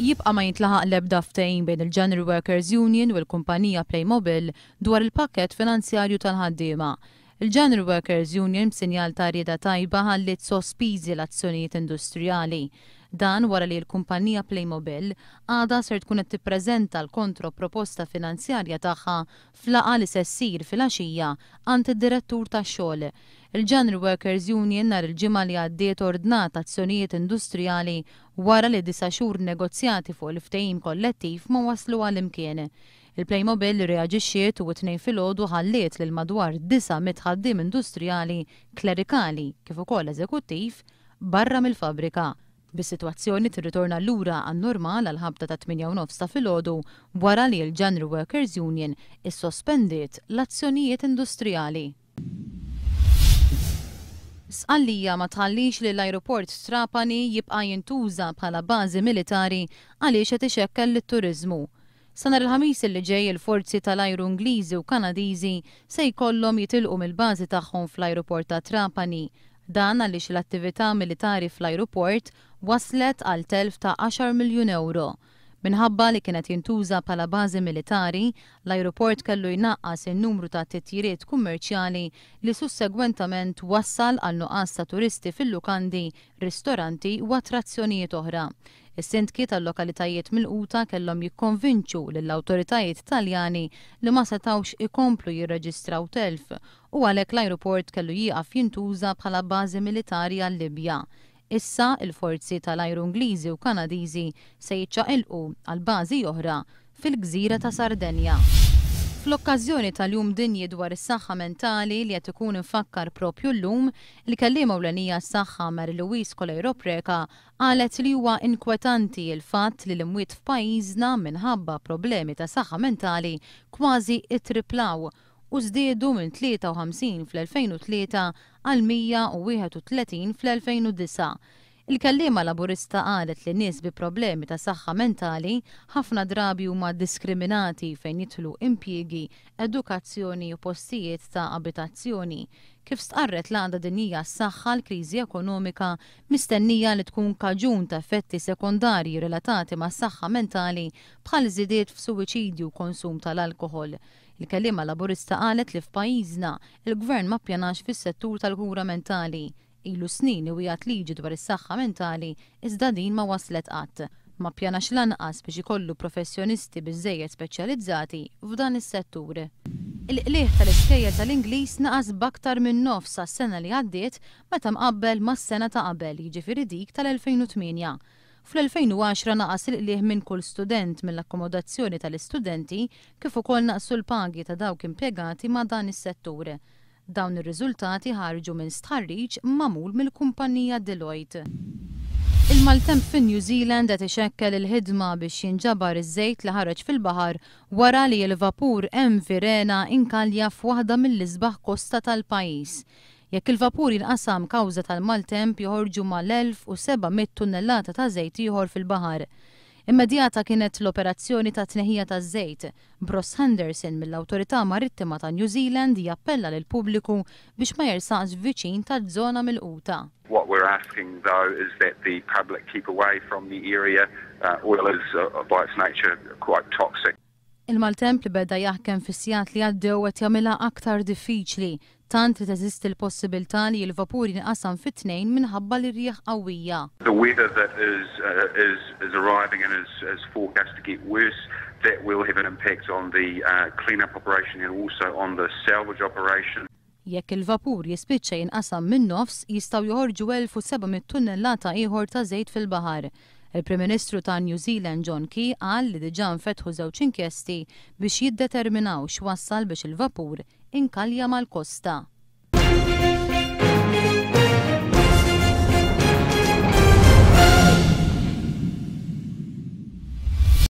Jibqa' ma jintlaħaq l-ebda ftehim bejn il-General Workers Union u l-kumpanija Playmobil dwar il-pakkett finanzjarju tal-ħaddiema. Il-General Workers Union b'sinjal ta' rieda tajba ħalliet sospiżi l-azzjonijiet industrijali. Dan wara li l-kumpanija Playmobil għada ser tkun qed tippreżenta l-kontro-proposta finanzjarja tagħha f'laqgħa li se ssir filgħaxija għand id-Direttur tax-Xogħol. Il-General Workers Union nhar il-Ġimgħa li għaddiet ordnat azzjonijiet industrijali wara li disa' xhur negozjati fuq il-ftehim kollettiv ma wasslu għal imkien. Il-Playmobil irreaġixxiet u t-Tnejn filgħodu ħalliet lil madwar 900 ħaddiem industrijali, klerikali kif ukoll eżekuttiv barra mill-fabbrika. Bis-sitwazzjoni tirritorna lura għan-normal għall-ħabta tat-tmienja u nofs ta' filgħodu wara li l-General Workers Union issospendiet l-azzjonijiet industrijali. Sqallija ma tħallix li l-ajruport Trapani jibqa' jintuża bħala bażi militari għaliex qed ixekkel lit-turiżmu. Sa nhar il-Ħamis li ġej il-forzi tal-ajru Ingliżi u Kanadiżi se jkollhom jitilqu mill-bażi tagħhom fl-ajruport ta' Trapani. Dan għaliex l-attività militari fl-ajruport wasslet għal telf ta' għaxar miljun ewro. Minħabba li kien qed jintuża bħala bażi militari, l-ajruport kellu jnaqqas in-numru ta' titjiriet kummerċjali li sussegwentament wassal għal nuqqas ta' turisti fil-lukandi, ristoranti u attrazzjonijiet oħra. Is-sindki tal-lokalitajiet milquta kellhom jikkonvinċu lill-awtoritajiet Taljani li ma setgħux ikomplu jirreġistraw telf u għalhekk l-ajruport kellu jieqaf jintuża bħala bażi militari għal-Libja. Issa, il-forzi tal-ajru Ingliżi u Kanadiżi se jiċċaqilqu għal bażi oħra fil-gżira ta' Sardenja. Fl-okkażjoni tal-Jum Dinji dwar is-Saħħa Mentali li qed ikun imfakkar proprju llum, il-Kelliema Ewlenija għas-Saħħa Mary Louise Coleiro Preca qalet li huwa inkwetanti l-fatt li l-imwiet f'pajjiżna minħabba problemi ta' saħħa mentali kważi ttriplaw u żdiedu minn 53 fl-2003 għal 131 fl-2009. Il-kelliema Laburista qalet li nies bi problemi ta' saħħa mentali ħafna drabi huma diskriminati fejn jidħlu impjiegi, edukazzjoni u postijiet ta' abitazzjoni. Kif stqarret l-Għaqda Dinjija għas-Saħħa l-kriżi ekonomika mistennija li tkun kaġun ta' effetti sekondarji relatati mas-saħħa mentali bħal żidiet f'suwiċidju u konsum tal-alkoħol. Il-kelliema Laburista qalet li f'pajjiżna, il-Gvern ma ppjanax fis-settur tal-kura mentali. Ilu snin iwiegħed liġi dwar is-saħħa mentali iżda din ma waslet qatt. Ma ppjanax lanqas biex ikollu professjonisti biżżejjed speċjalizzati f'dan is-settur. Il-qligħ tal-iskejjel tal-Ingliż naqas b'aktar minn nofs għas-sena li għaddiet meta mqabbel mas-sena ta' qabel, jiġifieri dik tal-2008. Fl-2010 naqas il-qligħ minn kull student mill-akkomodazzjoni tal-istudenti kif ukoll naqsu l-pagi ta' dawk impjegati ma' dan is-settur. Dawn ir-riżultati ħarġu minn stħarriġ magħmul mill-kumpanija Deloitte. Il-maltemp fi New Zealand qed ixekkel il-ħidma biex jinġabar iż-żejt li ħareġ fil-baħar wara li l-vapur MV Rena inkalja f'waħda mill-isbaħ kosta tal-pajjiż. Jekk il-vapur jinqasam kawża tal-maltemp joħorġu mal-1,700 tunnellata ta' żejt ieħor fil-baħar. Immedjata kienet l-operazzjoni ta' tneħħija taż-żejt, b'Ross Henderson mill-Awtorità Marittima ta' New Zealand jappella lill-pubbliku biex ma jersaqx viċin taż-żona milquta. What we're asking though is that the public keep away from the area, oil is by its nature quite toxic. Il-maltemp li beda jaħkem fis-sigħat li għaddew qed jagħmilha aktar diffiċli, tant li teżisti l-possibiltà li l-vapur jinqasam fi tnejn minħabba l-irjieħ qawwija. The weather that is is is arriving and is is forecast to get worse, that will have an impact on the clean up operation and also on the salvage operation. Jekk il-vapur jispiċċa jinqasam min-nofs, jistgħu joħorġu 1,700 tunnellata ieħor ta' żejt fil-baħar. Il-Prim Ministru ta' New Zealand John Key qal li diġà nfetħu żewġ inkjesti biex jiddeterminaw x'wassal biex il-vapur inkalja mal-kosta.